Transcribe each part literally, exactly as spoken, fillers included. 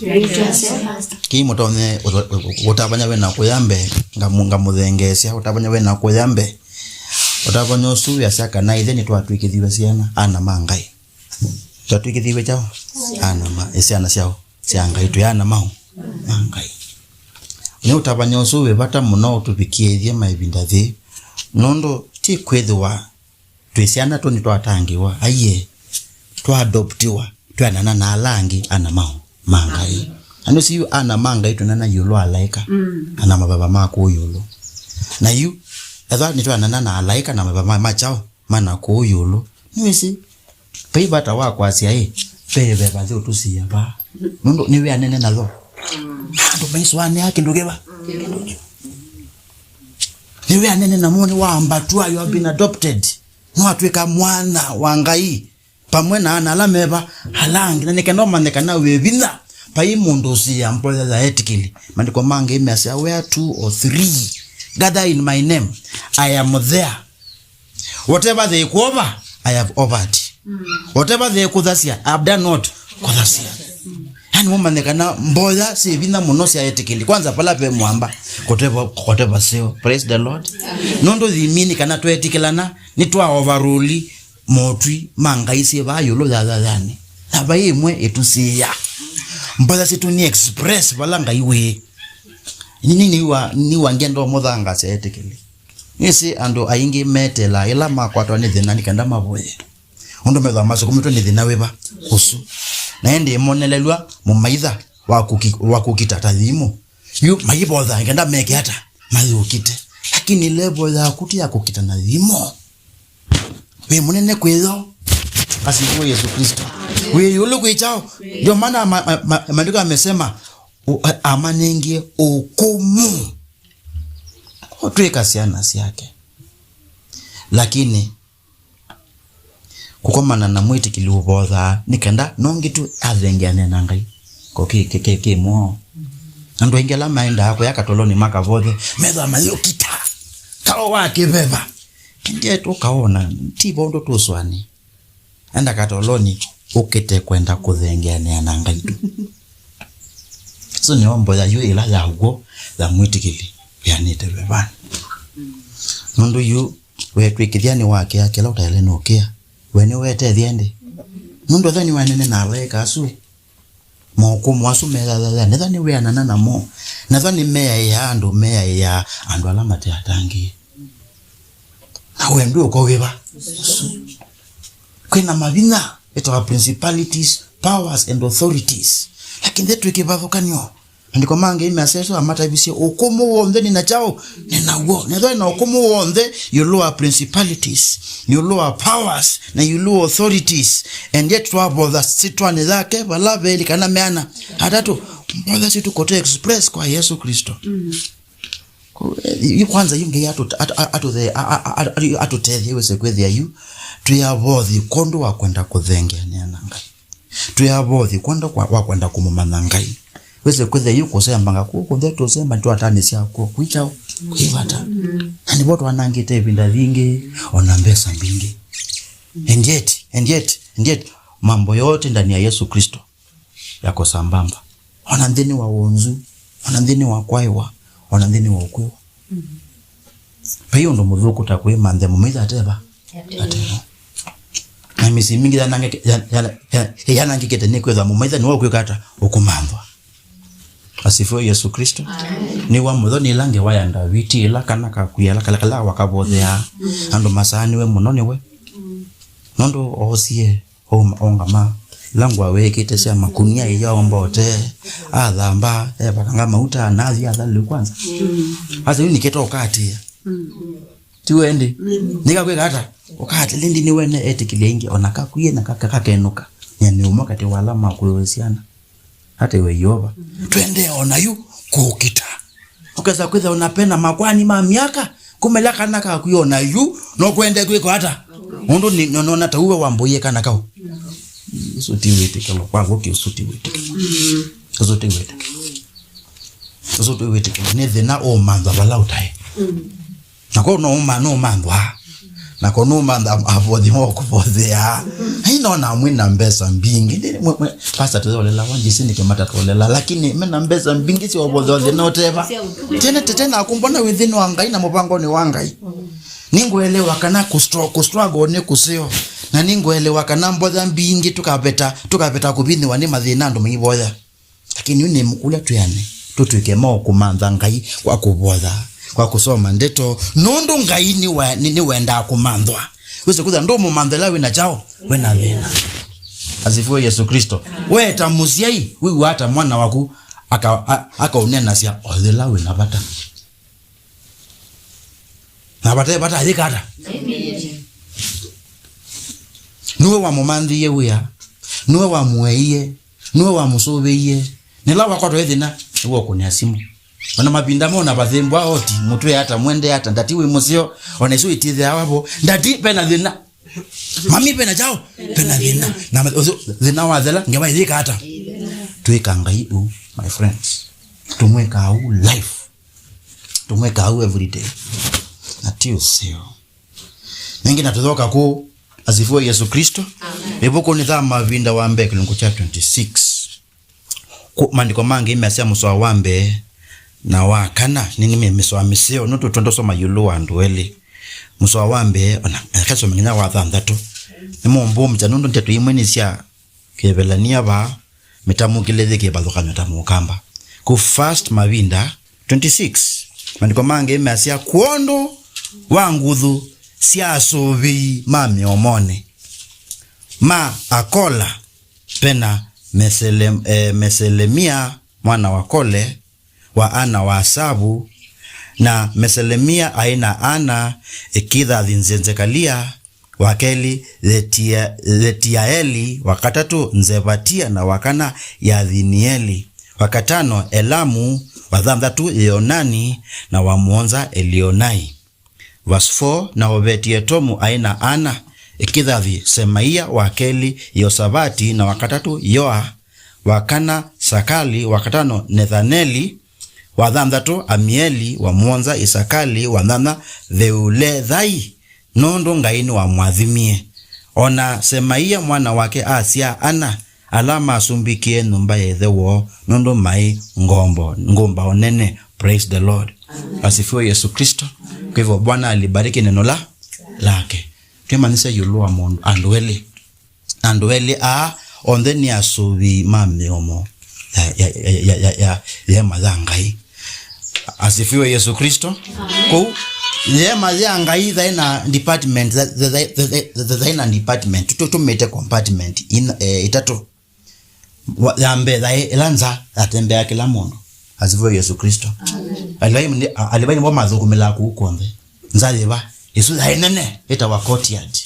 Kĩĩ mũtonye ũtho-, ũtavany'a wĩ na kũya mbee, ngamu-, ngamũthengeesya, ũtavany'a wĩ na kũya mbee. Ũtavany'a ũsu wĩasya kana ithe nĩtwatw'ĩkĩthiw'e syana, ana ma Ngai. Twatw'ĩkĩthiw'e kyaũ? Ana ma, syana syaũ? Sya Ngai, twĩ ana maũ? Ma Ngai. Nĩ ũtavany'a ũsu wĩ vata mũno ũtũvikĩĩthye maĩvinda thĩ, nũndũ ti kwĩthĩwa twĩ syana tu nĩtwatangĩĩwa, aiee, twaadoptiwa, twĩanana na ala angĩ ana maũ? Ma Ngai. Na nũsĩ yu ana ma Ngai twĩnana ĩũlũ wa alaĩka, mm, ana maveva ma kũũ ĩũlũ. Na yu, ethwa nĩtwĩanana na alaĩka na maveva ma, ma kyaũ? Ma na kũũ ĩũlũ. Nĩwĩsĩ, vai vata wa kwasya ĩ, ve veva yĩũtũsiĩa vaa. Nũndũ nĩwĩanene nayo. Andũ maisũanĩa kĩndũ kĩva? Nĩwĩanene namo, nĩwaambatwa, you have been adopted. Nĩwatw'ĩka mwana wa Ngai. Pamwe na ana ala meva ala angĩ, na nĩ kenda ũmanye kana wĩ vinya vai mũndũ ũsiĩa mboya ya etĩkĩli. Maandĩko mangĩ measya, "Where two or three gather in my name, I am there." Whatever they cover, I have offered. Mm. Whatever they kũthasya, I have done not kũthasya. Yani, mũmanye kana mboya syĩ vinya mũno sya etĩkĩli. Kwanza, vala ve mwamba, kũteva, kũteva seo. Praise the Lord. Amen. Nũndũ thimini kana twetĩkĩlana, nĩtwa overrule motwi ma Ngai syĩ vaa ĩũlũ ya yayanĩ. Na vai ĩmwe ĩtũsiĩa. Mboya sitũ nĩ express vala Ngai wĩ. Nini niwa, niwa ngenda ũmũthangasya etĩkĩli. Nĩsĩ andũ aingĩ metelaa ĩla makwatwa nĩ thĩna nĩ kenda mavoye. Ũndũ methwa masũkũmĩtwe nĩ thĩna wĩva ũsu. Na ĩndĩ monelelw'a mũmaitha wa kũki-, wa kũkita ta thimũ. Yu maivotha nĩ kenda meke ata? Mayũkite. Lakini level yaku ti ya kũkita na thimũ. Wĩ mũnene kwĩ yo. Asifiwe Yesu Kristo. Wĩ ĩũlũ kwĩ kyaũ? Ndio maana ma-, ma-, ma-, maandĩko yamesema, u-, a-, amanengie ũkũmũ. Ũtw'ĩka syana syake. Lakini kũkomana na mwĩtĩkĩli ũvothaa nĩ kenda nongi tu athengeane na Ngai. Ko kĩ, kĩ, kĩ, kĩ mwoo. Andũ aingĩ ala maendaa kũya katolonĩ makavothe, methwa mayũkita. Kao wa kĩveva. Ndiye tũkaona, ti vo ũndũ tũsũanĩ. Enda katolonĩ, ũkĩte kwenda kũthengeanĩa na Ngai tu. So nĩyo mboya yu ĩla ya w'o ya mwĩtĩkĩli wĩanĩte vevanĩ. Nũndũ yu wetw'ĩkĩthya nĩwakĩa kĩla ũtaĩle nũkĩa. We nĩwetethya ĩndĩ? Nũndũ ethwa nĩwanene na alaĩka asu, maũkũmũ asu meyayaya, nethwa nĩwĩanana namo, nethwa nĩmeaĩaa andũ, meaĩaa andũ ala mate atangĩĩe. Na we ndwĩ ũko wĩva? Kwĩna mavinya, ĩtawa principalities, powers and authorities. Lakini nthĩ twĩ kĩvathũkanyo. Maandĩko mangĩ measya Yesũ amatavisye, "Ũkũmũ w'onthe nĩ na kyaũ? Nĩ naw'o." Nethwa na ũkũmũ w'onthe ĩũlũ wa principalities, ĩũlũ wa powers, na ĩũlũ wa authorities. And yet twavotha syĩtwanĩ yake, vala velĩ kana meana atatũ, mboya sitũ kũte express kwa Yesũ Kristo. Mm. Ku-, yu kwanza yu Ngai atũ-, atũ-, atũthe-, a-, a-, a-, atũ-, atũtethye wĩse kwĩthĩa yu twĩ avothi kwondũ wa kwenda kũthengeanĩa na Ngai. Twĩ avothi kwondũ kwa, wa kwenda kũmũmanya Ngai. Wĩse kwĩthĩa yu kũsemba nga kũkũ nthĩ tũsemba nĩ twatanĩsya kw'o kwĩ kyaũ? Kwĩ vata. Na nĩvo twanangĩte ĩvinda yingĩ, ona mbesa mbingĩ. And yet, and yet, and yet, mambo yote ndani ya Yesu Kristo yako sambamba. Ona nthĩnĩ wa wonzu, ona nthĩnĩ wa kwaĩwa, ona nthĩnĩ wa ũkw'ĩwa. Vai ũndũ mũthũku ta kwĩmantha mũmaitha ateva? Ateva. Na mĩsyĩ mingĩ yanangĩke-, ya-, ya-, ya-, yanangĩkĩte nĩ kwĩthwa mũmaitha nĩwe ũkwĩka ata? Ũkũmanthwa. Asifiwe Yesu Kristo. Amen. Nĩwa mũtho nĩ ĩla ngewa ya Ndaviti, ĩla kana kakwia, ĩla kala, kala wakavotheaa. Mm. Andũ masaanĩwe mũno nĩwe. Mm. Nũndũ oosie Aũma-, aũngama, ila ngũa wĩkĩte sya makunia ĩyaomba ũtee, athamba, evakanga mauta, na athi athalĩlw'a kwanza. Mm. Asa yu nĩkĩta ũkatĩĩa. Mm. Ti wendi? Mm. Nĩkakwĩka ata? Ũkatĩlĩ ndi nĩwene etĩkĩlya ingĩ, ona kakwie na kaka kakenũka. Nyie nĩ ũmwe katĩ wa ala makũĩwe syana. Ate we Yeova. Twendee o na yu kũkita. Ũkesa kwĩthĩa o na pena makwani ma myaka, kũmela kana kaku o na yu, no kwende kwĩka ata? Ũndũ nĩ, no, nona ta uwe wambũie kana kau. Ũsu ti wĩtĩkĩlo, kwa gũkĩ ũsu ti wĩtĩkĩlo. Ũsu ti wĩtĩkĩlo. Ũsu ti wĩtĩkĩlo. Nĩ thĩna ũmanthwa vala ũtaĩ. Nako no ũma-, no ũmanthwa. Nako no ũmantha avothi mokũvothea. Nĩnonaa mwĩ na mbesa mbingĩ. Ndĩ, mwe, mwe, pastor, tũyolela wa njĩsĩ nĩ kĩmata tũlela, lakini me na mbesa mbingĩ sya ũvothya ũthĩna ũteva. Tene, tete naku mbona wĩ nthĩnĩ wa Ngai na mũvangonĩ wa Ngai. Nĩngũelewa kana kũstro-, kũstruggle nĩ kũseo. Na nĩngũelewa kana mboya mbingĩ tũkaveta, tũkaveta kũvinyĩwa nĩ mathĩna andũ maivoya. Lakini yu nĩmũkũlya twĩane, tũtw'ĩke ma kũmantha Ngai kwa kũvoya, kwa kũsoma ndeto, nũndũ Ngai nĩwe-, nĩ-, nĩwendaa kũmanthwa. Wĩsĩ kwĩthĩa ndũmũmantha ĩla wĩna kyaũ, wĩna thĩna. Asifiwe Yesu Kristo. We ta mũsyai, wĩw'a ata mwana waku aka-, a-, akaũnenasya o yĩla wĩna vata? Na vate vata ayĩka ata? Amen. Nĩwe wamũmanthĩie wĩa, nĩwe wamũeie, nĩwe wamũsũvĩie. Nĩla wakwatwa ĩ thĩna, nĩwe ũkũnĩa simũ. Ona mavinda mona vathĩmbwa oti, mũtwĩe ata, mwende ata, ndati wĩ mũseo, ona isu itithĩawa vo, ndati pena thĩna. Mami pena kyaũ? Pena thĩna. Na ma-, ũsu, thĩna wathela, ngewa ĩyĩka ata? Twĩka Ngai ũu, my friends. Tũmwĩka ũu life. Tũmwĩka ũu every day. Na ti ũseo. Nĩngĩ na tũthoka kũ, asifiwe Yesu Kristo. Amen. Ĩvukunĩ ya Mavinda wa Mbee kĩlungu kya twenty-six. Kũ, maandĩko mangĩ measya mũsoa wa mbee na wa kana, nĩ, nĩ mĩ-, mĩsoa mĩseo, nũndũ twendosoma ĩũlũ wa andũ elĩ. Mũsoa wa mbee, ona akasoma nginya wa thanthatũ. Nĩmũmbũmĩsya, nũndũ ndeto imwe nĩ sya Kĩevelania vaa, mĩtamũkĩle yĩ kĩvathũkany'o ta mũkamba. Kũ First Mavinda twenty-six, maandĩko mangĩ measya, kwondũ wa nguthu sya asũvĩi ma mĩomonĩ ma Akola, pena Mesele-, eh, Meselemia mwana wa Kole, wa ana wa Asavu, na Meselemia aĩ na ana, ĩkĩthathi Nzekalia, wa kelĩ Yetia-, Yetiaeli, wa katatũ Nzevatia, na wa kana Yathinieli, wa katano Elamu, wa thanthatũ Yeonani, na wa mũonza Elionai. Verse four, na Oveti-Etomu aĩ na ana, ĩkĩthathi Semaia, wa kelĩ Yeosavati, na wa katatũ Yoa, wa kana Sakali, wa katano Nethaneli, wa thanthatũ Amieli, wa mũonza Isakali, wa nyanya Theulethai, nũndũ Ngai nĩwamũathimie. O na Semaia mwana wake asyaa ana, ala masumbĩkie nyũmba ya ĩthe woo, nũndũ maĩ ngombo, ngũmbaũ nene. Praise the Lord. Amen. Asifiwe Yesu Kristo. Amen. Kwa hivyo, Bwana alibariki neno la, lake. Twĩmanyĩsya ĩũlũ wa mũndũ, andũ elĩ. Andũ elĩ aa onthe nĩ asũvĩi ma mĩomo ya, ya, ya ĩeema ya Ngai. Asifiwe Yesu Kristo. Amen. Kũu ĩeema ya Ngai thaĩ na department, tha-, tha-, thaĩ na department, tũ-, tũmĩte compartment ina, eh, itatũ. Wa, ya mbee thaĩ ĩla nza yatembeaa kĩla mũndũ. Asifiwe Yesu Kristo. Amen. Alivai nĩ, a-, Alivai nĩmo mathũkũmĩlaa kũu kw'onthe. Nza yĩva? Ĩsu yaĩ nene, ĩtawa courtyard.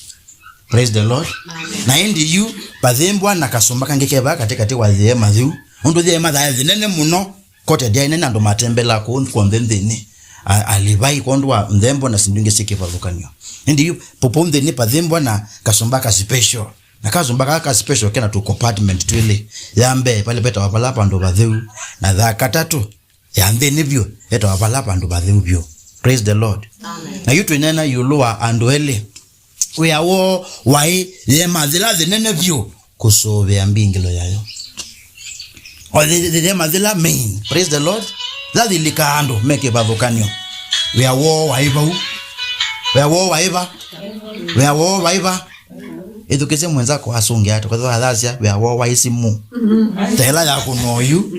Praise the Lord. Amen. Na ĩndĩ yu vathĩmbwa na kasũmba kangĩ ke vaa katĩkatĩ wa ĩeema yĩu. Ũndũ ĩeema yaĩ yĩnene mũno, courtyard yaĩ nene, andũ matembelaa kũu kw'onthe nthĩnĩ. A-, Alivai kwondũ wa nthembo na syĩndũ ingĩ syĩ kĩvathũkany'o. Ĩndĩ yu po-, pou nthĩnĩ vathĩmbwa na kasũmba ka special. Na kasũmba kaa ka special kena tũ compartment twĩlĩ. Ya mbee, pale vetawa vala vandũ vatheu, na ya katatũ, ya nthĩnĩ vyũ, etawa vala vandũ vatheu vyũ. Praise the Lord. Amen. Na yu twĩneena ĩũlũ wa andũ elĩ. Wĩa woo waĩ ĩeema yĩla yĩnene vyũ kũsũvĩa mbingĩlo yayo. O yĩ-, yĩ-, ĩeema yĩla main. Praise the Lord. Yĩla yĩlikaa andũ me kĩvathũkany'o. Wĩa woo waĩ vau. Wĩa woo waĩ va. Wĩa woo waĩ va. Ĩthukĩsye mwenzako asũngĩa ata, kwa sababu athasya wĩa woo wa isimũ. Ta ĩla ya kũnwa oyu.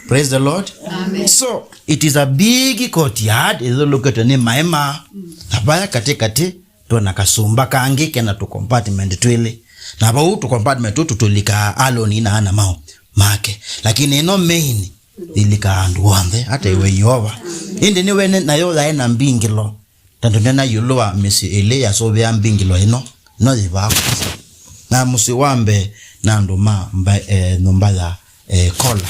Praise the Lord. Amen. So, it is a big courtyard, ĩthyũlũkĩtwe nĩ maema. Na vaya katĩkatĩ, twĩna kasũmba kangĩ kena tũ compartment twĩlĩ. Na vau tũ compartment tũtũ tũlikaa Aloni na ana mao make. Lakini ĩno main, ĩlikaa andũ onthe, ata iwe Yeova. Ĩndĩ nĩwene nayo yaĩ na mbingĩlo. Tondũ nena ĩũlũ wa mĩsyĩ ĩlĩ yasũvĩa mbingĩlo ĩno, no yĩvaa kũsa. Na mũsyĩ wa mbee na andũ ma mba-, eh, nyũmba ya, eh, Kola.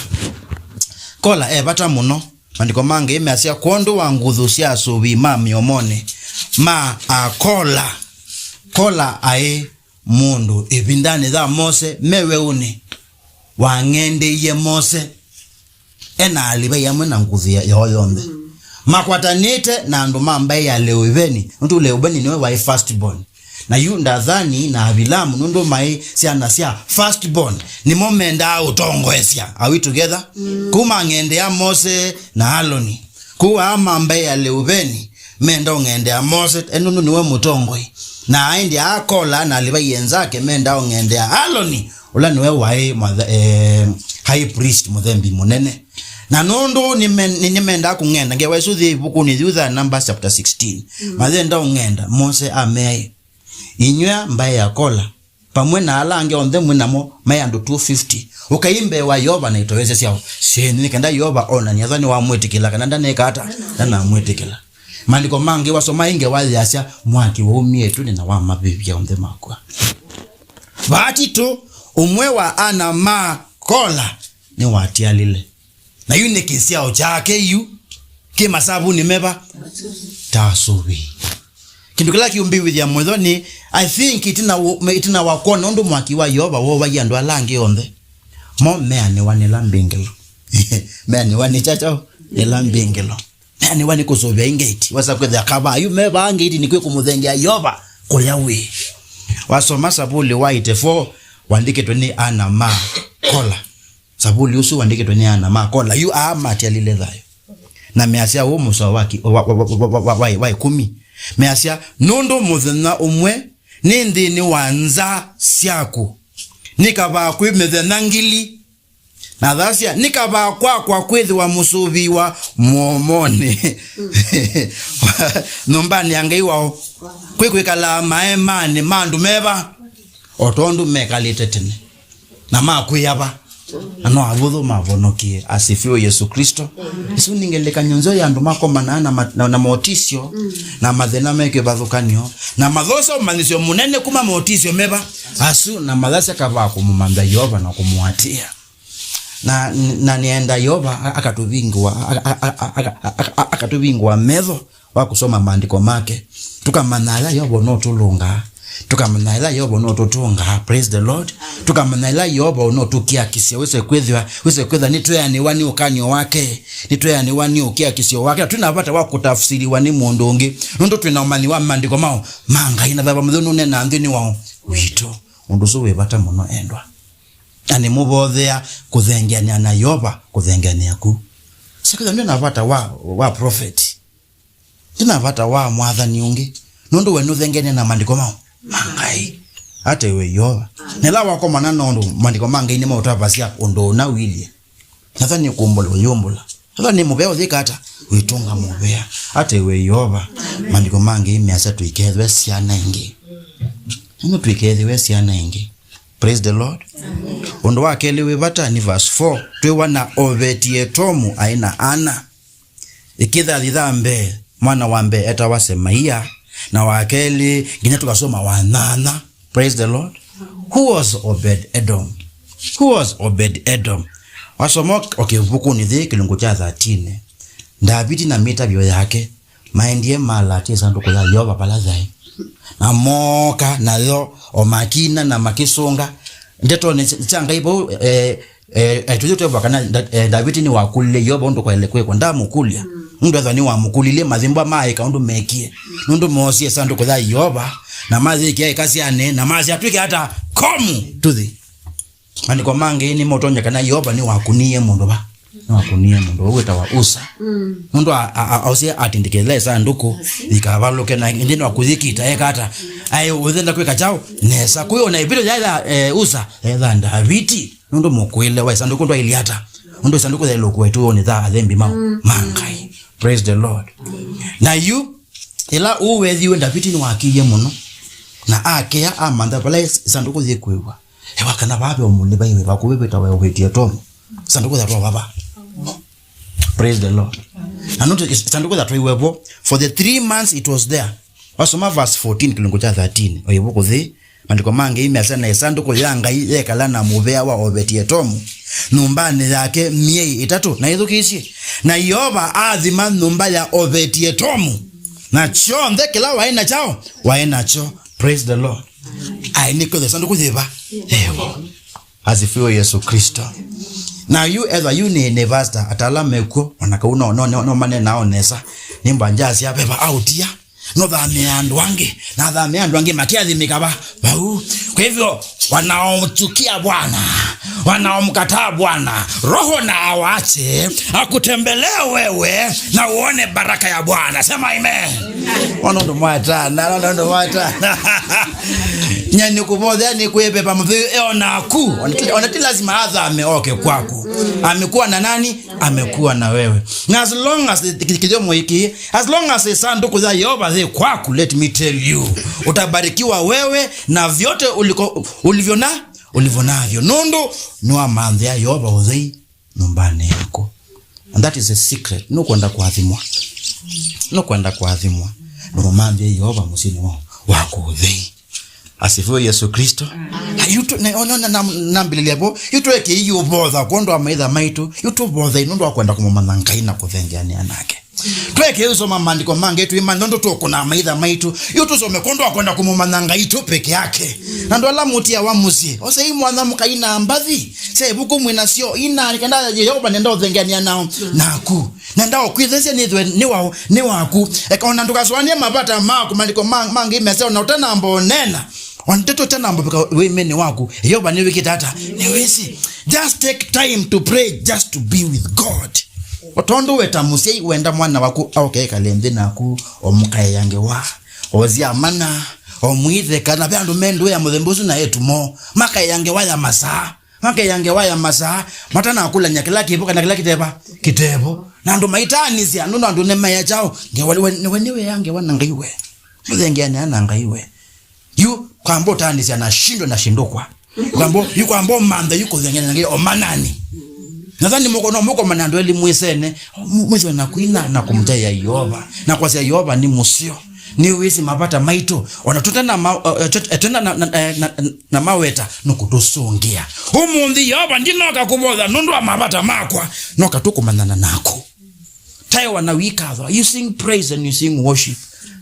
Kola e vata mũno. Maandĩko mangĩ measya, kwondũ wa nguthu sya asũvĩi ma mĩomonĩ ma Akola. Kola aĩ mũndũ ĩvindanĩ ya Mose me weũnĩ wang'endeie Mose. E na Alivai amwe na nguthu ya, yoo yonthe. Mm. Makwatanĩte na andũ ma mbaĩ ya Leuveni. Nũndũ Leuveni nĩwe waĩ first born. Na yu Dathani na Avilamu, nũndũ maĩ syana sya firstborn, nĩmo mendaa ũtongoesya. Are we together? Kũu mang'endea Mose na Aloni. Kũu aa ma mbaĩ ya Leuveni menda ũng'endea Mose, e, nũndũ nĩwe mũtongoi. Na aĩndĩ aa Kola na Alivai enzake menda ũng'endea Aloni, ũla nĩwe waĩ mwatha-, eh, high priest, mũthembi mũnene. Na nũndũ nĩmen-, nĩ-, nĩmendaa kũng'enda, ngewa ĩsu yĩ ĩvukunĩ yĩu ya Numbers chapter sixteen. Mayenda ũng'enda, Mose amea, "Inyw'a mbaĩ ya Kola, vamwe na ala angĩ onthe mwĩ namo, maĩ andũ two fifty. Ũkai mbee wa Yeova na itoeesya syaũ syenyu, nĩ kenda Yeova onany'a ethĩwa nĩwamwĩtĩkĩla kana ndaneka ata, ndanamwĩtĩkĩla." Maandĩko mangĩ wasoma ĩ ngewa yasya, mwaki waumie ĩtunĩ na wamavĩvya onthe makw'a. Vaatitũ, ũmwe wa ana ma Kola nĩwatialile. Na yu nĩ kĩsyao kyake yu kĩ masavunĩ meva? Ta asũvĩi. Kĩndũ kĩla kĩũmbĩw'ĩthya mũyo nĩ, I think, ĩtina wa, ĩtina wa kwona ũndũ mwaki wa Yeova wovaie andũ ala angĩ onthe, mo meanĩwa nĩ ĩla mbingĩlo. Meanĩwa nĩ kyaũ? Nĩ ĩla mbingĩlo. Meanĩwa nĩ kũsũvĩa ĩ ngeti. Wesa kwĩthĩa kavaa yu me vaa ngeti nĩ kwĩ kũmũthengea Yeova kũya wĩ. Wasoma Savuli wa eighty-four, wandĩkĩtwe nĩ ana ma Kola. Savuli ũsu wandĩkĩtwe nĩ ana ma Kola, yu aa matialile thayũ. Na measya ũũ mũsoa wa ki-, wa, wa ĩkũmi. Measya, "Nũndũ mũthenya ũmwe nĩ nthĩnĩ wa nza syaku, nĩ kavaa kwĩ mĩthenya ngili." Na thasya, "Nĩ kavaa kwakwa kwĩthĩwa mũsũvĩi wa mũomonĩ nyũmbanĩ ya Ngai wao, kwĩ kwĩkalaa maeemanĩ ma andũ meva, o tondũ mekalĩte tene." Na makwĩa va, na no avũthũ mavonokie. Asifiwe Yesu Kristo. Isu nĩ ngelekany'o nzeo ya andũ makomanaa na ma-, na, na motisyo, na mathĩna me kĩvathũkany'o, na mathosa ũmanyĩsyo mũnene kuma motisyo meva asu, na mathasya kavaa kũmũmantha Yeova na kũmũatĩĩa. Na, na nĩenda Yeova a-, akatũvingũa, a-, a-, a-, akatũvingũa metho wa kũsoma maandĩko make, tũkamanya ĩla Yeova ũnotũlũngaa, tũkamanya ĩla Yeova ũnotũtũngaa. Praise the Lord. Tũkamanya ĩla Yeova ũnotũkiakisya, wĩse kwĩthĩwa, wĩse kwĩthĩwa nĩtweanĩwa nĩ ũkany'o wake, nĩtweanĩwa nĩ ũkiakisyo wake, na twĩna vata wa kũtafsiriwa nĩ mũndũ ũngĩ, nũndũ twĩna ũmanyi wa maandĩko mao ma Ngai. Na Veva Mũtheu nũnenaa nthĩnĩ wa witũ. Ũndũ ũsu wĩ vata mũno, endwa. Na nĩmũvothea kũthengeanĩa na Yeova, kũthengeanĩa ku. Sya kwĩthĩwa ndwĩna vata wa, wa prophet. Ndina vata wa mwathani ũngĩ, nũndũ we nũthengeanĩa na maandĩko mao ma Ngai. Atewe Yeova. Na ĩla wakomana na ũndũ maandĩko ma Ngai nĩmaũtavasya ũndũ ũna ũilyĩ, natha nĩ kũmbũla ũyũmbũla. Natha nĩ mũvea ũyĩka ata? Wĩtũnga mũvea. Atewe Yeova. Maandĩko ma Ngai measya tũikethwe syana ingĩ. Nĩno tũikethĩwe syana ingĩ. Praise the Lord. Ũndũ wa kelĩ wĩ vata nĩ verse four. Twĩwa na Oveti-etomu aĩ na ana. Ĩkĩthathi tha mbee, mwana wa mbee etawa Semaia, na wa kelĩ, nginya tũkasoma wa nyanya. Praise the Lord. Who was Obed Edom? Who was Obed Edom? Wasoma o kĩvukunĩ thĩ kĩlungu kya thirteen. Ndaviti na mĩtavyo yake maendie malatie ĩsandũkũ ya Yeova vala yaĩ. Na mooka nayo o makina na makĩsũnga. Ndetonĩ sya Ngai vau, eh, Eh, eh, tũyũ twĩvwa kana Nda-, eh, Ndaviti nĩwakũlilye Yeova ũndũ kwaĩle kwĩkwa. Ndamũkũlya. Nũndũ ethwa nĩwamũkũlilye, mathĩmbwa maaĩka ũndũ mekie. Nũndũ moosie ĩsandũkũ ya Yeova, na mayĩkĩa ĩkasyanĩ, na masya, "Twĩke ata? Komu tũthi." Maandĩko ma Ngai nĩmotony'a kana Yeova nĩwakũnie mũndũ va? Nĩwakũnie mũndũ ũũ wĩtawa Usa. Nũndũ a-, a-, a-, aũsie atindĩkĩle ĩsandũkũ yĩkavalũke, na ĩndĩ nĩwakũyĩkita eka ata? Aĩ ũthenda kwĩka kyaũ? Nesa. Kwĩ ona ĩvĩtyo ya, ya, eh, Usa, etha Ndaviti. Nũndũ mũkũĩle wa ĩsandũkũ ndwaĩlye ata? Nũndũ ĩsandũkũ yaĩlwe kũetũonĩ tha athembi mao ma Ngai. Praise the Lord. Na yu, ĩla ũu weethiwe, Ndaviti nĩwakĩie mũno. Na akĩa amantha vala ĩs-, ĩsandũkũ yĩkwĩw'a. Ewa kana vaa ve ũmũlĩ vai wĩ vakuvĩ wĩtawa Oveti-etomu. Ĩsandũkũ yatwawa va? Praise the Lord. Na nũndũ ĩsandũkũ yatwaiwe vo, for the three months it was there. Wasoma verse fourteen kĩlungu kya thirteen, o ĩvuku thĩ, maandĩko ma Ngai measya, na ĩsandũkũ ya Ngai yekala na mũvea wa Oveti-etomu nyũmbanĩ yake myei ĩtatũ. Na ĩthukĩĩsye, na Yeova aathima nyũmba ya Oveti-etomu na kyonthe kĩla waĩ na kyaũ? Waĩ nakyo. Praise the Lord. Aĩ nĩkwĩthwa ĩsandũkũ yĩva? Yĩvo. Asifiwe Yesu Kristo. Na yu ethwa yu nĩ, nĩ pastor, atala mekw'o, ona kau no, no, no, no manenao nesa. Nĩmba njasya veva autia. nũthamĩe andũ angĩ, na athamĩe andũ angĩ makĩathimĩka va vau. Kwa hivyo, wanaomchukia Bwana, wanaomkataa Bwana, Roho na awache akutembelee wewe na uone baraka ya Bwana. Sema amen. Ona ũndũ mwatana, ona ũndũ mwatana. Nyani kuvothea ni kuepepa muthu eo naku. Ona ti, ona ti lazima athame oke kwaku. Amekuwa na nani? Amekuwa na wewe. Na as long as ki-, ki-, kithyomo hiki, as long as sanduku ya Yehova zi kwaku, let me tell you, utabarikiwa wewe na vyote uliko, ulivyo na, ulivyo navyo. Nũndũ nĩwamanthĩa Yehova ũthei nyũmbanĩ yaku. And that is a secret. Nũkwenda kũathimwa. Nũkwenda kũathimwa. Nũmanthĩa Yehova mũsyĩnĩ wa, waku ũthei. Asifiwe Yesu Kristo. Na yu tũ-, na, na, na, na, nambĩlĩlya vo, yu twekei yu votha kwondũ wa maitha maitũ, yu tũvothei nũndũ wa kwenda kũmũmanya Ngai na kũthengeanĩa nake. Twekei ũsoma maandĩko ma Ngai, twĩmanya nũndũ tũkũnaa maitha maitũ, yu tũsome kwondũ wa kwenda kũmũmanya Ngai tu peke yake. Na andũ ala mũtiawa mũsyĩ, osei mwana mũkaina mbathi sya ĩvuku mwĩ nasyo, ina, nĩ kenda Yehova nenda ũthengeanĩa nao, naku. Nenda ũkwĩthesya nĩthwe nĩ wa, nĩ waku. Eka ona ndũkasũanĩe mavata maku, maandĩko ma, ma Ngai meseo, na ũtanamba ũneena, ona ndeto ũtanamba vika wĩmenĩ waku, Yehova nĩwĩkĩte ata? Nĩwĩsĩ. Just take time to pray, just to be with God. O tondũ we ta mũsyai wenda mwana waku aũke ekale nthĩ naku, omũkaĩa ngewa, osyamana, omwĩtheka, na ve andũ mendũĩa mũthemba ũsu na etumo, makaĩa ngewa ya masaa. Makaĩa ngewa ya masaa, matanakũlany'a kĩla kĩvo kana kĩla kĩteva, kĩtevo. Na andũ maitaanĩsya, nũndũ andũ nĩmaĩa kyaũ, ngewa, we, we nĩwĩaa ngewa na Ngai we. Mũthengeanĩa na Ngai we. Yu, kwamba ũtaanĩsya na shindwe na shindũkwa. Kwamba, yu kwamba ũmanthe, yu kũthengeanĩa na Ngai, omanani. Nathani mũko, no mũkomana andũ elĩ mwĩsene, mũ-, mwĩswe na kwina na kũmũtaĩa Yeova. Na kwasya Yeova nĩ mũseo. Nĩwĩsĩ mavata maitũ. Ona tũtena ma-, eh, tũt-, eh, tũtena na, na, eh, na, na maweta nũkũtũsũngĩa. Ũmũnthĩ Yeova ndinoka kũvotha nũndũ wa mavata makwa. Noka tũkũmanyana naku. Taĩwa na wĩkatho. You sing praise and you sing worship.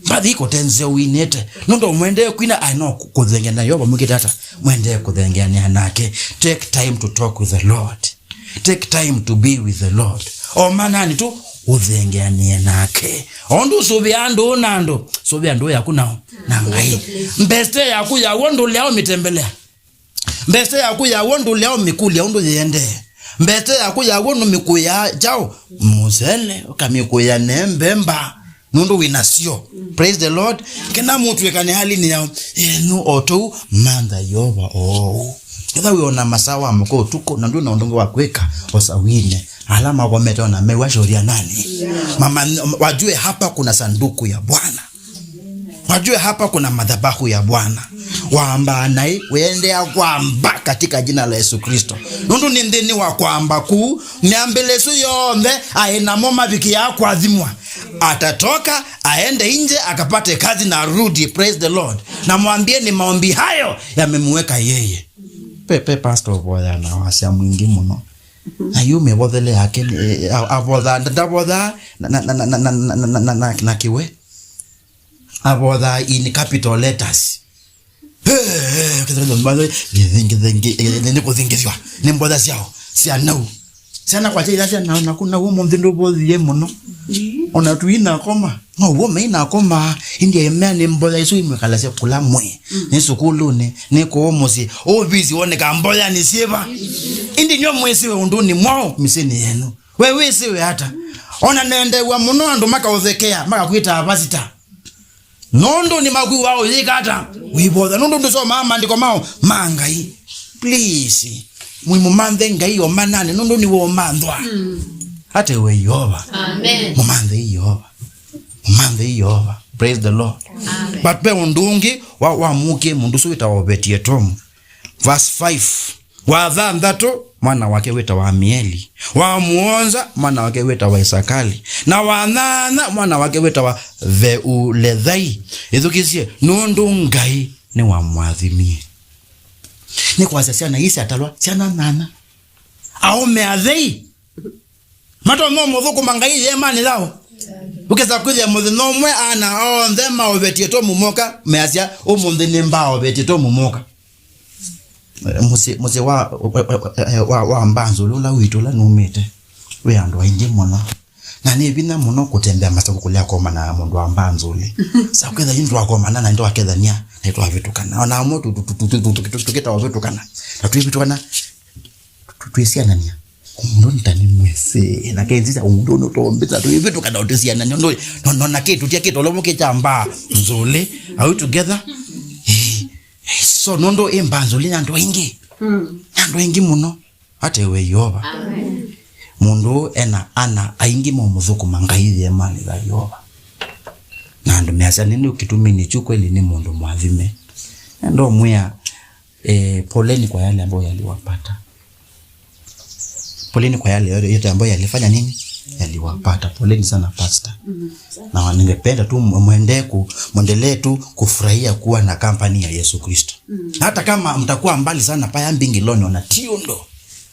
Mbathi iko tenze uinĩte. Nũndũ mwendee kwina, I know kũ-, kũthengeana na Yeova mwĩkĩte ata? Mwendee kũthengeanĩa nake. Take time to talk with the Lord. Take time to be with the Lord. Omanani tu, ũthengeanĩe nake. Ũndũ ũsũvĩa andũ na andũ, sũvĩa andũ yaku nao na Ngai. Mbeste yaku ya w'o ndũlea ũmĩtembelea. Mbeste yaku ya w'o ndũlea ũmĩkũlya ũndũ yĩendee. Mbeste yaku ya w'o nũmĩkũyaa kyaũ? Mũsele, ũkamĩkũya ne mbemba. Nũndũ wĩ nasyo. Praise the Lord. Kena mũtwĩkane halinĩ yao. Yenyu o tũu, mantha Yeova oou. Ketha wĩona masaa wa mũka ũtukũ, na ndwĩ na ũndũ ũngĩ wa kwĩka, osa wine. Ala makomete ona mewa shauri ya nani? Mama, wajue hapa kuna sanduku ya Bwana. Wajue hapa kuna madhabahu ya Bwana. Wambaa naĩ, wĩendeea kwamba katika jina la Yesu Kristo. Nũndũ nĩ nthĩnĩ wa kwamba kũu, mĩambĩle ĩsu yonthe aĩ namo mavikĩaa kũathimwa. Atatoka, aende nje, akapate kazi na arudi. Praise the Lord. Na mwambie ni maombi hayo yamemweka yeye. Pe, pe pastor ũvoya na wasya mwingĩ mũno. Na yu mĩvothele yake, eh, a-, avotha, ndavotha na, na, na kĩwe. Avotha in capital letters. Nĩ kũthingithwa. Nĩ mbotha syao. Sya nau. Syana kwa syana na, na kuna ũmũnthĩ ndũvothie mũno. Ona tuinakoma. No, w'o mainakoma. Indi aimea nĩ mbotha isu imwĩkalasya kũla mwĩ. Nĩ sukulunĩ, nĩ kũũ mũsyĩ. Ovisi woneka mbotha nĩ syĩva. Indi nyo mwĩsĩwe ũndũnĩ mwaũ mĩsyĩnĩ yenyu. We wĩsĩwe ata? Ona nendeew'a mũno andũ makaũthekea, makakwĩtaa vasita. Nũndũ nĩmakwĩw'a ũyĩka ata? Wĩvotha. Nũndũ ndũsomaa maandĩko mao ma Ngai. Please. Mũimũmanthe Ngai omanani, nũndũ nĩwe ũmanthwa. Ate we Yeova. Amen. Mũmanthe Yeova. Mũmanthe Yeova. Praise the Lord. Amen. But ve ũndũ ũngĩ wa, wa mũkie mũndũ ũsu wĩtawa Obeti-Etomu. Verse five. Wa thanthatũ, mwana wake wĩtawa Amieli. Wa mũonza, mwana wake wĩtawa Isakali. Na wa nyanya, mwana wake wĩtawa Veulethai. Ĩthukĩsye, nũndũ Ngai nĩwamũathimie. Nĩ kwasya syana ii syatalwa, syana nyanya. Aũme athei. Matonya ũmũthũkũma Ngai ĩeemanĩ yao. Ũkesa kwĩthĩa mũthenya ũmwe ana onthe ma Obeti-Etomu moka, measya, ũmũnthĩ nĩ mba Obeti-Etomu moka. Eh, mũsyĩ, mũsyĩ wa, wa, wa, wa Mbanzũlũ ũla witũ ũla numĩte, wĩ andũ aingĩ mũno. Na nĩ vinya mũno kũtembea masakũ kũlea komana na mũndũ wa mbaa nzũlĩ. Sa kwĩtha yu ndwakomana na ndwakethania, na ndwavĩtũkana. O na amwe tũkĩta ũvĩtũkana. Na twĩvĩtũkana, tũ-, twĩsianania. Ũndũ nĩ ta nĩ mwĩsĩ, na kenzisa ũndũ nĩ ũtombĩsa, twĩvĩtũkana ũtĩsianania. Ũndũ, no, no, na kĩtu, tia kĩtu, ũlomo kĩ kya mbaa nzũlĩ. Are we together? Eh, eh, so, nũndũ ĩ mbaa nzũlĩ na andũ aingĩ. Mm. Na andũ aingĩ mũno. Ata iwe Yeova. Amen. Mũndũ ũũ ena ana aingĩ maũmũthũkũma Ngai ĩeemanĩ ya Yeova. Na andũ measya, "Nĩ, nĩ kĩtumi nĩkyu kweli nĩ mũndũ mwathime." Na ndomwĩa, eh, poleni kwa yale ambayo yaliwapata. Poleni kwa yale yote ambayo yalifanya nini? Yaliwapata. Poleni sana, Pastor. Mm. Na ningependa tu mwende ku-, mwendelee tu kufurahia kuwa na kampani ya Yesu Kristo. Mm. Na hata kama mtakuwa mbali sana, paya mbingiloni, ona ti ũndũ.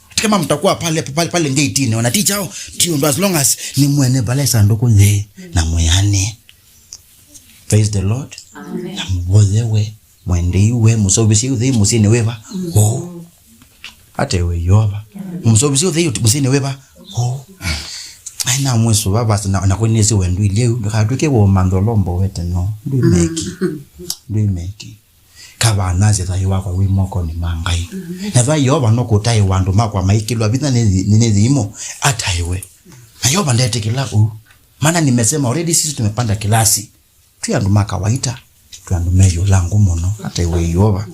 Hata kama mtakuwa pale, pale, pale ngeitini, ona ti kyaũ, ti ũndũ, as long as nĩ mwene pale sandũkũ yĩ na mwĩanĩ. Praise the Lord. Amen. Na mũvoyewe, mwendeiwe, mũseũvĩsye ũthei mũsyĩnĩ wĩva? Mm. Ũũ. Ata iwe Yeova. Mũseũvĩsye ũthei mũsyĩnĩ wĩva? Ũũ. Ai, na mwĩsũ vava, na, na kũnĩsĩ wendu ilye yu, ndũkatwĩke womantha ũlombo wete, no. Ndwĩmeki. Mm. Ndwĩmeki. Kavanasya thayũ wakwa wĩ mokonĩ ma Ngai. Mm. Na thayũ Yeova nũkũtaĩwa andũ makwa maikĩlwa vinya nĩ, nĩ, nĩ thimo, ataĩwe. Na Yeova ndetĩkĩla ũu. Maana nimesema already, sisi tumepanda kilasi. Twĩ andũ ma kawaita, twĩ andũ me ĩũlangũ mũno. Ata iwe Yeova.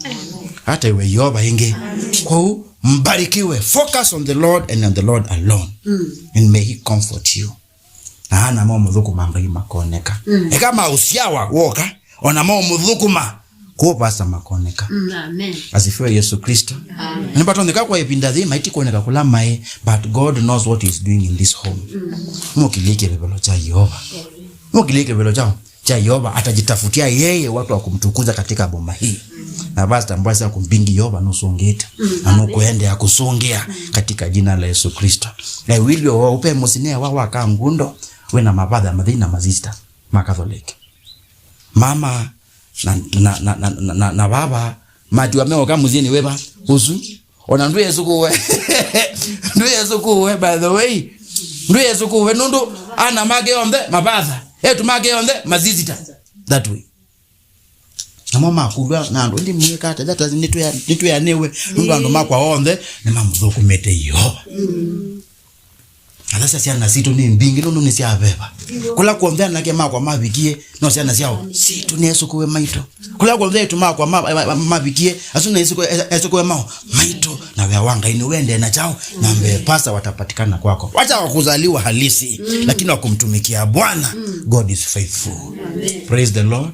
Ata iwe Yeova ĩngĩ. Kwoou, mbarikiwe. Focus on the Lord and on the Lord alone. Mm. And may he comfort you. Na ana maũmũthũkũma Ngai makoneka. Mm. Eka maũsyawa woka, ona maũmũthũkũma kũũ pasta makoneka. Mm, amen. Asifiwe Yesu Kristo. Amen. Nĩvatonyeka kwa ĩvinda yĩĩ maiti kuoneka kũla maĩ, but God knows what he's doing in this home. Mm. Mũkĩlye kĩvevelo kya Yeova. Amen. Mũkĩlye kĩvevelo kya, kya Yeova, atajitafutia yeye watu wa kumtukuza katika boma hii. Mm. Na pasta mbwasa kumbingi Yeova nũsũngĩte. Mm, na amen. Nũkũendeea kũsũngĩa, mm, katika jina la Yesu Kristo. Na wĩlyo wa ũpe mũsinea wa, wa kangundo, wĩna mavatha mathei na masista ma Catholic. Mama na, na, na vava matiwa meoka mũsyĩnĩ wĩva ũsu. Ona ndwĩesũkũwe. Ndwĩesũkũwe, by the way. Ndwĩesũkũwe nũndũ ana make onthe mavatha. Etu make onthe masisita. That way. Namo makulwa na andũ, "Ndi mwĩka ata? That is, nĩtwĩa-, nĩtwĩanĩwe." Nũndũ andũ makwa onthe nĩmamũthũkũmĩte Yeova. Mm. Athasya syana sitũ nĩ mbingĩ nũndũ nĩ sya veva. Kũla kw'onthe anake makwa mavikie, no syana syao sitũ nĩesũkũwe maitũ. Kũla kw'onthe etu makwa ma-, ma-, ma-, mavikie, asu na esũkũwe, esũkũwe mao maitũ. Na wĩa wa Ngai nĩwendee na kyaũ, na mbee pasta watapatikana kwako. Wacha wakuzaliwa halisi, mm, lakini wa kumtumikia Bwana, mm, God is faithful. Amen. Praise the Lord.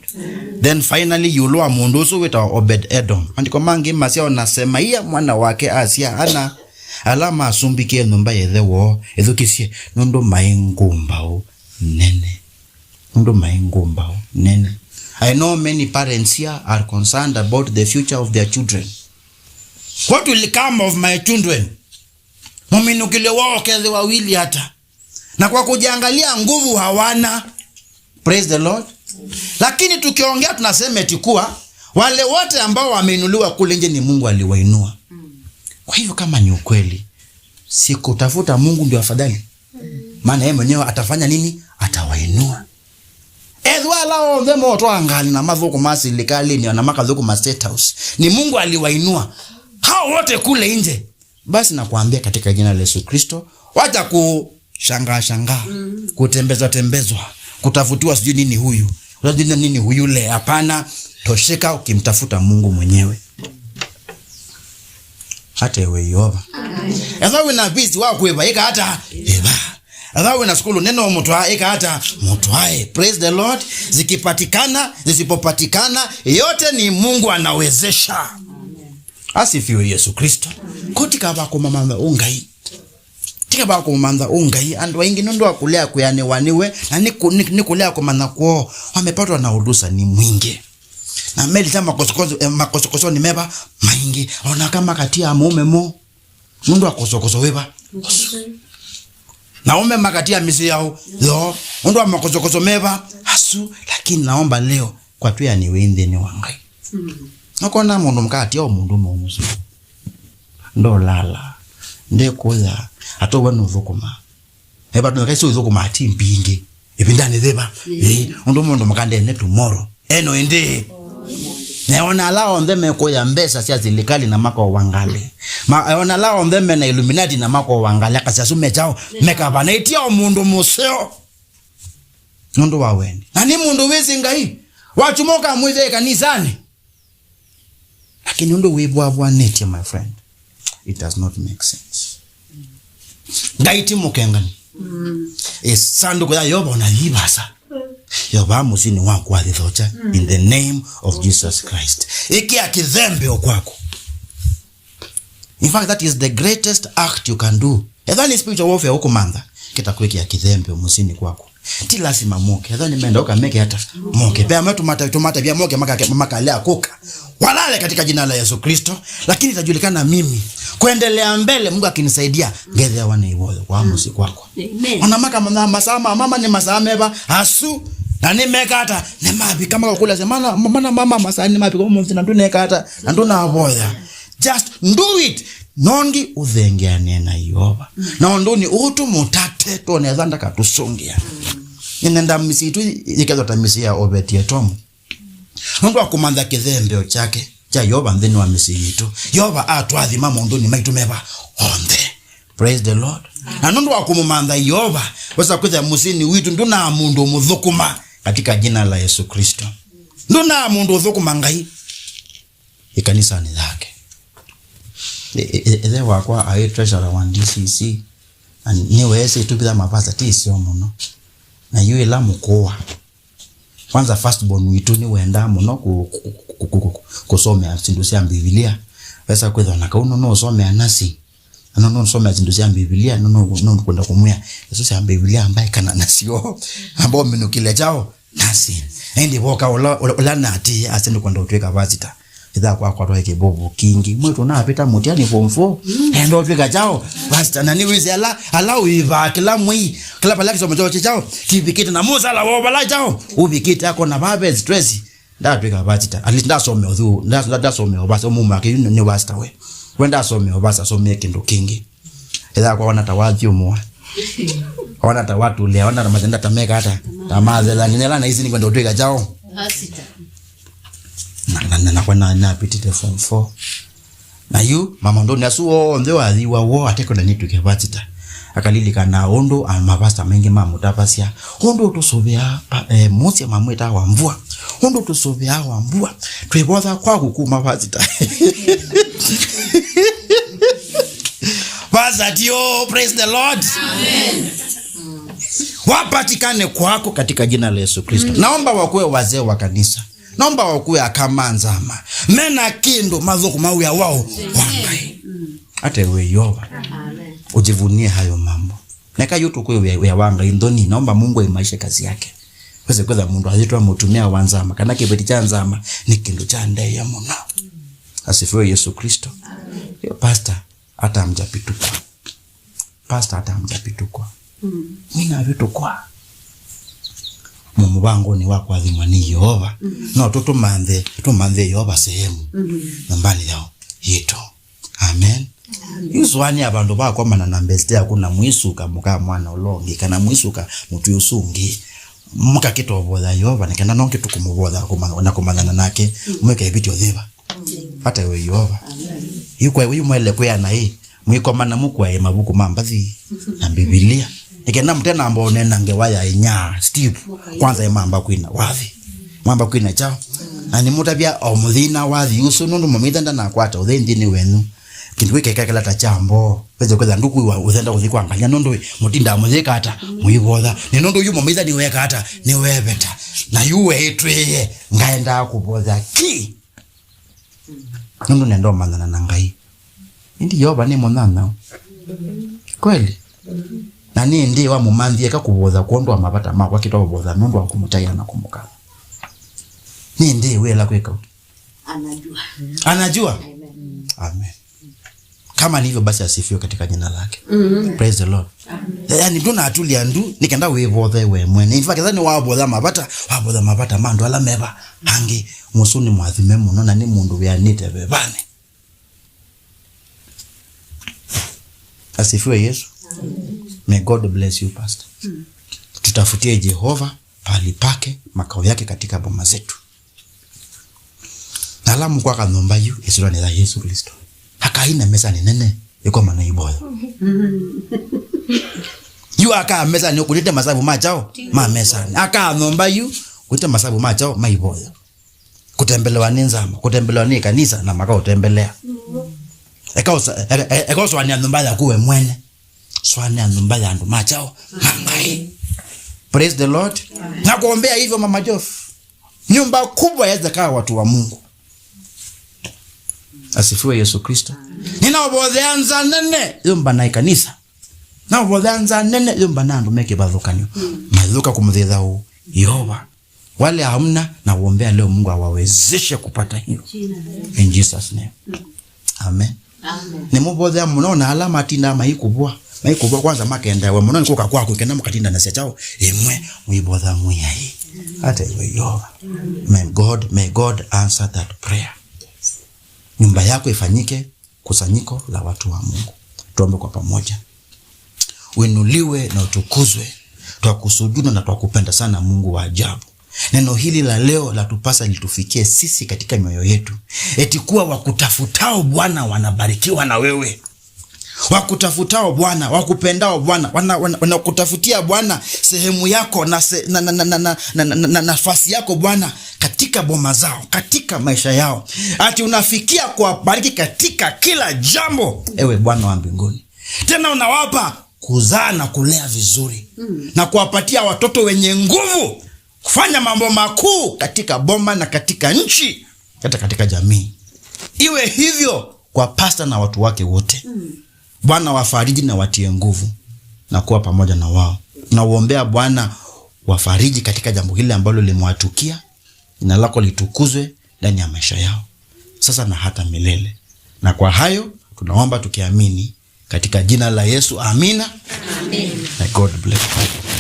Then finally, ĩũlũ wa mũndũ ũsu wĩtawa Obed Edom. Maandĩko mangĩ masya, ona Semaia mwana wake asya ana ala masumbĩkie nyũmba ya ĩthe woo, ĩthukĩsye, nũndũ maĩ ngũmbaũ nene. Nũndũ maĩ ngũmbaũ nene. I know many parents here are concerned about the future of their children. What will come of my children? Mũminũkĩlyo woo ũkethĩwa wĩlĩ ata? Na kwa kujiangalia nguvu hawana. Praise the Lord. Lakini tukiongea tunasema eti kuwa wale wote ambao wameinuliwa kule nje ni Mungu aliwainua. Kwa hivyo kama ni ukweli, si kutafuta Mungu ndio afadhali? Maana yeye mwenyewe atafanya nini? Atawainua. Ethwa ala onthe motwa ngalĩ na mathũkũma silikalĩnĩ, ona makathũkũma State House, ni Mungu aliwainua. Hao wote kule nje. Basi nakwambia katika jina la Yesu Kristo, wacha kushangaa shangaa, mm, kutembezwa tembezwa, kutafutiwa sijui nini huyu, sijui nini huyu le. Hapana, tosheka ukimtafuta Mungu mwenyewe. Ata iwe Yeova. Amen. Ethwa wĩna visi wa kwĩva, ĩka ata? Ĩva. Ethwa wĩna sukulu nene ũmũtwaa, ĩka ata? Mũtwae. Praise the Lord. Zikipatikana, zisipopatikana, yote ni Mungu anawezesha. Amen. Asifiwe Yesu Kristo. Ko tikava kũmamantha ũ Ngai. Tikava kũmamantha ũ Ngai. Andũ aingĩ nũndũ wa kũlea kwĩanĩwa nĩwe, na nĩ kũ-, nĩ, nĩ kũlea kũmanya kwoo, wamepatwa na ũlũsani mwingĩ. Na melita makosokoso, eh, makosokosoni meva maingĩ. Onaka makatia mũũme mo. Nũndũ wa kosokoso wĩva? Na ũme makatia mĩsyĩ yao yoo. Nũndũ wa makosokoso meva asu. Lakini naomba leo, kwa twĩanĩwe nthĩnĩ wa Ngai. Mm. Nokona mũndũ mũkatia o mũndũ mũũmũsu. Ndolala. Ndekũya. Atowe nũthũkũma. Eva tũneka isu ithũkũmaa ti mbingĩ. Ĩvindanĩ yĩva? Ĩĩ, ũndũ mũndũ mũka ndene tomorrow. Eno ĩndĩ. Na ona ala onthe mekũya mbesa sya silikali na makowa ngalĩ. Ma, ona ala onthe mena Illuminati na makowa ngalĩ, akasya asu me kyaũ? Me kavaa. Na itia o mũndũ mũseo. Nũndũ wa wendi. Na nĩ mũndũ wĩsĩ Ngai. Watuma ũkamwĩthĩa ĩkanisanĩ. Lakini ũndũ wĩvwavwanĩtye, my friend, it does not make sense. Ngai ti mũkengani. Ĩsandũkũ ya Yeova ona yivasa. Yeova mũsyĩnĩ waku wathi thokya in the name of Jesus Christ. Ĩkĩa kĩthembeo kwaku. In fact, that is the greatest act you can do. Ethwa nĩ spiritual warfare ũkũmantha, kĩta kwĩkĩa kĩthembeo mũsyĩnĩ kwaku. Ti lasima moke. Ethwa nĩmenda ũkameke ata? Moke. Pea matũmata, tũmatavya moke makake, makalea kũka. Walale katika jina la Yesu Kristo, lakini itajulikana mimi. Kuendelea mbele, Mungu akinisaidia, ngethewa na ivoyo kwa mũsyĩ kwakwa. Amen. Ona makamanya masaa ma mama nĩ masaa meva asu, na nĩmeka ata? Nĩmavika makakũlasya, mana, mana mama masaa nĩmavika ũmũnthĩ, na ndũneka ata? Na ndũnavoya. Just do it. Nongi ũthengeanĩe na Yeova. Na ũndũnĩ ũũ tũmũtate, twone ethwa ndakatũsũngĩa. Nĩnenda mĩsyĩ itũ yĩkethwa ta mĩsyĩ ya Obeti Etomu. Nũndũ wa kũmantha kĩthembeo kyake kya Yeova nthĩnĩ wa mĩsyĩ yitũ, Yeova atwathima maũndũnĩ maitũ meva onthe. Praise the Lord. Na nũndũ wa kũmũmantha Yeova, wesa kwĩthĩa mũsyĩnĩ witũ ndũnaa mũndũ ũmũthũkũma katika jina la Yesu Kristo. Ndũnaa mũndũ ũthũkũma Ngai ĩkanisanĩ yake. Ĩ-, ĩ-, ĩ-, ĩthe wakwa aĩ treasurer wa D C C, na nĩweesĩ ĩtũvitha mavasa ti iseo mũno. Na yu ĩla mũkũwa, kwanza first born witũ nĩwendaa mũno kũ-, kũ-, kũsomea syĩndũ sya Mbivilia. Wesa kwĩthwa na kau nũnũũsomea nursing, na nũnũũsomea syĩndũ sya Mbivilia, nũnũkwenda kũmwĩa isu sya Mbivilia ambaĩkana nasyo. Amba ũminũkĩlya kyaũ? Nursing. Na ĩndĩ voka ũla, ũla, ũla nati ase nĩkwenda ũtwĩka vasita. Ĩtha kwakwa twaĩ kĩvuvu kingĩ. Mwĩtu navĩta mũtiani form four. Enda ũtwĩka kyaũ? Pastor. Na nĩwĩsĩ ala, ala ũĩvaa kĩla mwei, kĩla vala kĩsomo kyoo kĩ kyaũ? Kĩvikĩte na mũsala woo vala kyaũ? Ũvikĩte akona vaa ve stress. Ndatwĩka pastor. At least ndasomea ũthu, nda-, nda-, ndasomea ũvasa, ũmũmake yu nĩ pastor we. We ndasomea ũvasa, asomee kĩndũ kĩngĩ. Ĩtha kwa ona ta wathyũmũa. Ona ta watũlĩa, ona ta mathenda ta meka ata. Ta mathela, nĩnela na isi nĩkwenda ũtwĩka kyaũ? Pastor. Na, na, na, nakwa na, napitite form four. Na yu, mama ndoni asu onthe wathiwa wo, atekwenda nĩtwĩke vasita. Akalilikana ũndũ, a, mavasta maingĩ mamũtavasya. Ũndũ ũtũsũvĩa, pa, eh, Musa mamwĩtaa Wambua. Ũndũ ũtũsũvĩa Wambua. Twĩvotha kwaku kuma vasita. Vasita, oh, praise the Lord. Amen. Wapatikane kwako katika jina la Yesu Kristo. Naomba wakuwe wazee wa kanisa. Naomba wakuwe aka ma nzama. Mena kĩndũ mathũkũma wĩa wao wa Ngai. Ate we Yehova. Amen. Ujivunie hayo mambo. Neka yu tukuwe wĩa, wĩa wa Ngai nthoni. Naomba Mungu aimarishe kazi yake. Weze kwetha mũndũ ayĩtwa mũtumĩa wa nzama. Kana kĩveti kya nzama nĩ kĩndũ kya ndaĩa mũno. Asifiwe Yesu Kristo. Amen. Yo, pastor, hata hamjapituka. Pastor, hata hamjapituka. Mm. Mwĩnavĩtũkwa. Mũ-, mũvangũnĩ wa kũathimwa nĩ Yeova. Mm. No tũtũmanthe, tũmanthe Yeova sehemu. Mm. Nyũmbanĩ yao, yitũ. Amen. Amen. Yu sũanĩa vandũ va kwamana na mbesite yaku na mwĩsuka mũka mwana ũla ũngĩ, kana mwĩsuka mũtwĩ ũsu ũngĩ. Mũkakĩtovoya Yeova, nĩ kana nongi tũkũmũvoya kũma-, na kũmanyana nake, mm, mwĩke ĩvĩtyo yĩva. Ata we Yeova. Amen. Yu kwa yu mwele kwĩana ĩ, mwĩkomana mũkwae mavuku ma mbathi na Mbivilia. Nĩ kenda mũtenamba ũnena ngewa ya inya Steve. Kwanza ĩmamba kwina wathi. Mwamba kwina kyaũ? Na nĩmũtavya o mũthĩna wathi ũsu nũndũ mũmĩtha ndanakwata ũthei nthĩnĩ wenyu. Kĩndũ kĩkekekela ta kya mboo. Weze kwetha ndũkwĩwa ũthenda kũthi kwa ngania nũndũ mũtindaa mũyĩka ata? Mũivotha. Nĩ nũndũ yu mũmĩtha nĩweka ata? Nĩweveta. Na yu weĩtwĩe ngaendaa kũvotha ki. Nũndũ nenda ũmanyana na Ngai. Ĩndĩ Yeova nĩ mũnyanyaũ. Kweli? Na nĩ ĩndĩ wamũmanthie eka kũvotha kwondũ wa mavata makwa kĩtwa kũvotha nũndũ wa kũmũtaĩa na kũmũkana. Nĩ ĩndĩ wĩla kwĩka ũu. Anajua. Anajua? Amen. Amen. Kama ni hivyo basi asifiwe katika jina lake. Mm. Praise the Lord. Amen. Yaani ndũnatulia ndu, nĩ kenda wĩvothe we mwene. In fact, ethwa nĩwavotha mavata, wavotha mavata ma andũ ala meva angĩ. Mũsu nĩ mwathime mũno na nĩ mũndũ wĩanĩte vevanĩ. Asifiwe Yesu. Amen. May God bless you, Pastor. Tutafutie Jehova pahali pake, makao yake katika boma zetu. Na ala mũkwaka nyũmba yu, ĩsyĩtwanĩ ya Yesũ Klĩsto. Akai na mesanĩ nene, ĩkoma na ivoya. Yu akaa mesanĩ, ũkũlĩte masavu ma kyaũ? Ma mesanĩ. Akaa nyũmba yu, ũkũlĩte masavu ma kyaũ? Ma ivoya. Kũtembelewa nĩ nzama, kũtembelewa nĩ kanisa, na makaũtembelea. Eka ũsa-, e-, e-, eka ũsũanĩa nyũmba yaku we mwene. Sũanĩa nyũmba ya andũ ma kyaũ? Ma Ngai. Praise the Lord. Na kuombea hivyo, Mama Jof. Nyumba kubwa yaweza kaa watu wa Mungu. Asifiwe Yesu Kristo. Ninaũvothea nza nene yũmbana ĩkanisa. Naũvothea nza nene yũmbana andũ me kĩvathũkany'o. Mayũka kũmũthĩtha ũ Yehova. Wale hamna, na uombea leo Mungu awawezeshe kupata hiyo. In Jesus' name. Amen. Amen. Nĩmũvothea mũno na ala matindaa maikũvwa. Maikũvwa kwanza makendeewe mũno nĩ kũka kwaku, kenda mũkatindanasya kyaũ ĩmwe, mũivotha Mwĩai. Hata iwe Yehova. May God, may God answer that prayer. Nyumba yako ifanyike kusanyiko la watu wa Mungu. Tuombe kwa pamoja. Uinuliwe na utukuzwe. Twakusujudu na twakupenda sana, Mungu wa ajabu. Neno hili la leo latupasa litufikie sisi katika mioyo yetu, eti kuwa wakutafutao Bwana wanabarikiwa na wewe. Wakutafutao Bwana, wakupendao Bwana, wana-, wana-, wanakutafutia Bwana sehemu yako na se-, na, na, na, na, na, na, na, na nafasi yako Bwana katika boma zao, katika maisha yao. Ati unafikia kuwabariki katika kila jambo, ewe Bwana wa mbinguni. Tena unawapa kuzaa na kulea vizuri, na kuwapatia watoto wenye nguvu kufanya mambo makuu katika boma na katika nchi, hata katika jamii. Iwe hivyo kwa pasta na watu wake wote. Bwana wafariji na watie nguvu na kuwa pamoja na wao. Na uombea Bwana wafariji katika jambo hili ambalo limewatukia. Jina lako litukuzwe ndani ya maisha yao, sasa na hata milele. Na kwa hayo tunaomba tukiamini katika jina la Yesu. Amina. Amen. May God bless you.